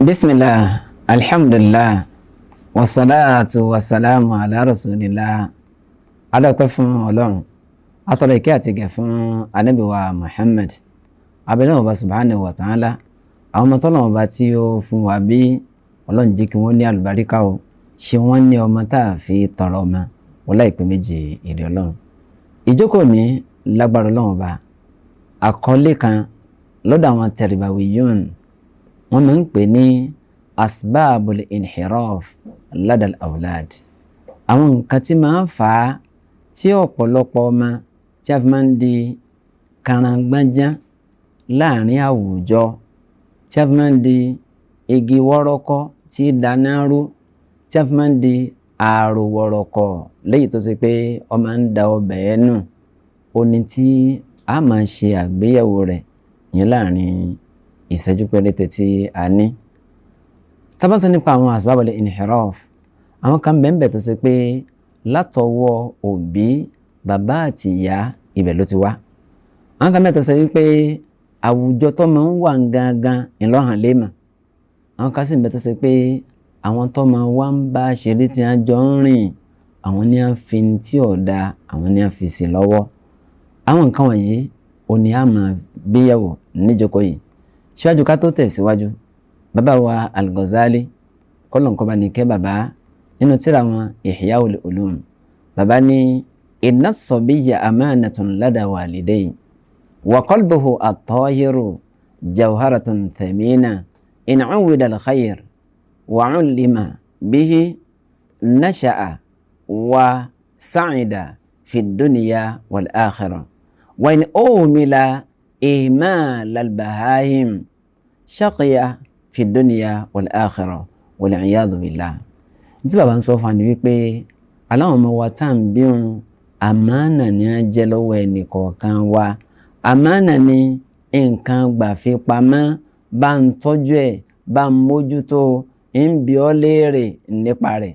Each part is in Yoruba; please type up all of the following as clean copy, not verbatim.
Bisimilah, alhamdulilah, wasalaatu wasalaamu ala rasulillah. Adọ́pẹ́ fún Ọlọ́run, atọ́lọ́ ìkẹ́ àti ìgẹ̀ fún Ànábì wa Muhammad. Abẹ́lẹ́ ọba subhanahu wa ta'ala, àwọn ọmọ tọ́lọ́run ọba tí ó fún wa bí, Ọlọ́run jẹ́ kí wọ́n ní àlùbáríkà o, ṣé wọ́n ní ọmọ tá a fi tọrọ ọmọ wọ́n láìpẹ́ méjì èrè Ọlọ́run. Ìjókòó ní lágbára Ọlọ́run ọba, àkọlé kan lọ́dọ̀ àwọn tarbawiyun, wọ́n máa ń pè ní asbabul inhiraf ladal awlad. Àwọn nǹkan tí máa ń fà á tí ọ̀pọ̀lọpọ̀ ọmọ tí a fi máa ń di karangbájá láàrin àwùjọ, tí a fi máa ń di igi wọ́rọ́kọ́ tí dáná rú, tí a fi máa ń di àròwọ̀rọ̀kọ̀ léyìí tó ṣe pé ọmọ ń da ọbẹ̀ ẹ̀ nù, ó ní tí a máa ṣe àgbéyẹ̀wò rẹ̀ yẹn láàrin ìṣẹ́jú péréte tí a ní. Tá bá sọ nípa àwọn asbabul inhiraf, àwọn kan bẹ́ẹ̀ tó ṣe pé látọwọ́ òbí, bàbá àti ìyá, ibẹ̀ ló ti wá. Àwọn kan bẹ́ẹ̀ tó ṣe wípé àwùjọ tó máa ń wà gangan ńlọ́hàn léèmọ̀. Àwọn kan sì ń bẹ tó ṣe pé àwọn tó máa wá ń bá ṣeré tí a jọ ń rìn, àwọn ní a fi tí ò da, àwọn ní a fi sí lọ́wọ́. Àwọn nǹkan wọ̀nyí ò ní a máa gbéyẹ̀wò níjókòó yìí. Síwájú ká tó tẹ̀síwájú, bàbá wa Al-Ghazali, kọ́lọ̀nkọ́ba ní kẹ́ bàbá, nínú tírà wọn Ihya'ul Ulum, bàbá ní inna as-sabiyya amanatun lada walidayhi wa qalbuhu at-tahiru jawharatun thamina in 'uwida al-khayr wa 'ullima bihi nasha'a wa sa'ida fi ad-dunya wal-akhirah wa in umila ihmal al-bahahim shaqiya fi ad-dunya wal-akhirah wal-'iyadhu billah. Tí bàbá ń sọ fún wa ni wípé aláwọn ọmọ wa tá à ń bí wọn, àmánà ni á jẹ́ lọ́wọ́ ẹnì kọ̀ọ̀kan wa. Àmánà ni nǹkan gbà fi pamọ́, bá ń tọ́jú ẹ̀, bá ń mójútó, ń bi ọ́ léèrè nípa rẹ̀.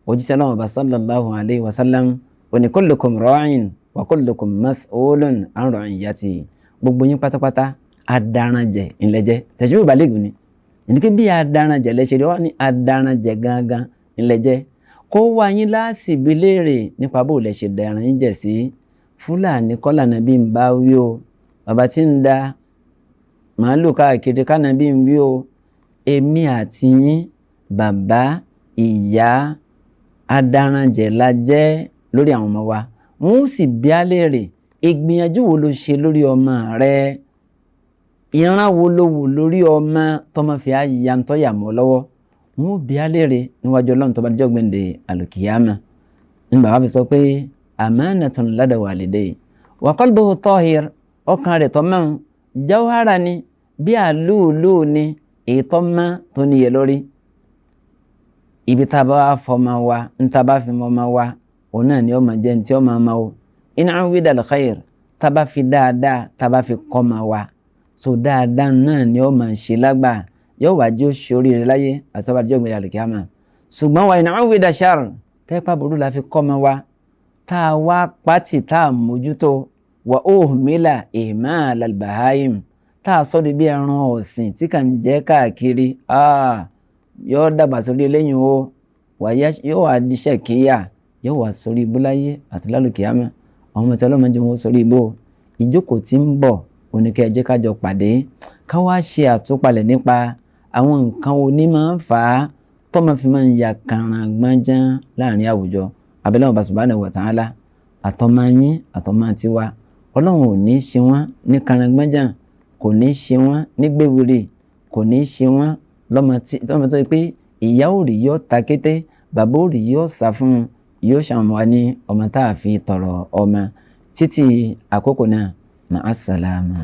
Òjíṣẹ́ náà bá sallallahu alayhi wa sallam ó ní kullukum ra'in wa kullukum mas'ulun an ra'iyyatihi. Gbogbo yín pátápátá adaranjẹ ńlẹ́jẹ́. Tẹ̀síwò balẹ̀gùn ni. Ìní pé bí adaranjẹ lẹ́ṣẹ̀ rí, wọ́n ní adaranjẹ gangan ńlẹ́jẹ́. Kó wá yín láàsìbí léèrè nípa bó lẹ ṣe dẹran yín jẹ̀ sí. Fúlàní kọ́là nàbí ń bá wí o, bàbá tí ń da màálù káàkiri kánàbí ń wí o. Èmi àti yín, bàbá, ìyá, adaranjẹ la jẹ́ lórí àwọn ọmọ wa. Wọ́n ó sì bí á léèrè, ìgbìyànjú wo ló ṣe lórí ọmọ rẹ? Ìran wo ló wò lórí ọmọ tọmọ fi á yantọ́ yà mọ́ lọ́wọ́? Wọ́n ó bí á léèrè níwájú Ọlọ́run tó bá dijọ́ gbẹ̀ǹdẹ̀ àlùkìyámà. Ní bàbá fi sọ pé amanatun lada walidayhi wa qalbuhu tahir, ọkàn rẹ̀ tọ́ mọ́ jawhara ni, bí àlúùlù ni, èyí tọ́ mọ́ tó níye lórí. Ibi tá a bá fọmọ wa, ń tá a bá fi mọ́mọ wa, òun náà ni ó máa jẹ́ ní tí ó máa ma o. In uwida al-khayr, tá a bá fi dáadáa, tá a bá fi kọ́ ma wa, so dáadáa náà ni ó máa ṣe lágbà, yóò wá jẹ́ oṣooríire láyé àti ọba àdìjọ́ ìgbìyànjú àlùkìyámà. Ṣùgbọ́n wa in uwida sharr, tẹ́pá burú la fi kọ́ ma wa, tá a wá pátì tá a mójútó, wa uhmila ihmal al-bahayim, tá a sọ di bí ẹran ọ̀sìn tí kàn ń jẹ́ káàkiri, yóò dàgbà sórí eléyìí o, yóò wá diṣẹ́ kíyà, yóò wá sórí ibú láyé àti lálùkìyámà. Àwọn ọmọ tí Ọlọ́run jẹ́ wọn sórí ibú. Ìjókòó tí ń bọ̀ oníkẹ́ ẹ jẹ́ ká jọ pàdé, ká wá ṣe àtúpalẹ̀ nípa àwọn nǹkan oní máa ń fà á tọ́mọ fi máa ń ya kàràǹgbọ́nján láàrin àwùjọ. Abẹ́lẹ́ ọba subhanahu wa ta'ala, àtọmọ yín àtọmọ tiwa, Ọlọ́run ò ní ṣe wọ́n ní kàràǹgbọ́nján, kò ní ṣe wọ́n ní gbéwìrì, kò ní ṣe wọ́n lọ́mọ tó yẹ pé ìyá ò rí yóò ta kété, bàbá ò rí yóò sá fún un, yóò ṣàwọn wa ní ọmọ tá a fi tọrọ ọmọ. Títí àkókò náà, ma'as salama.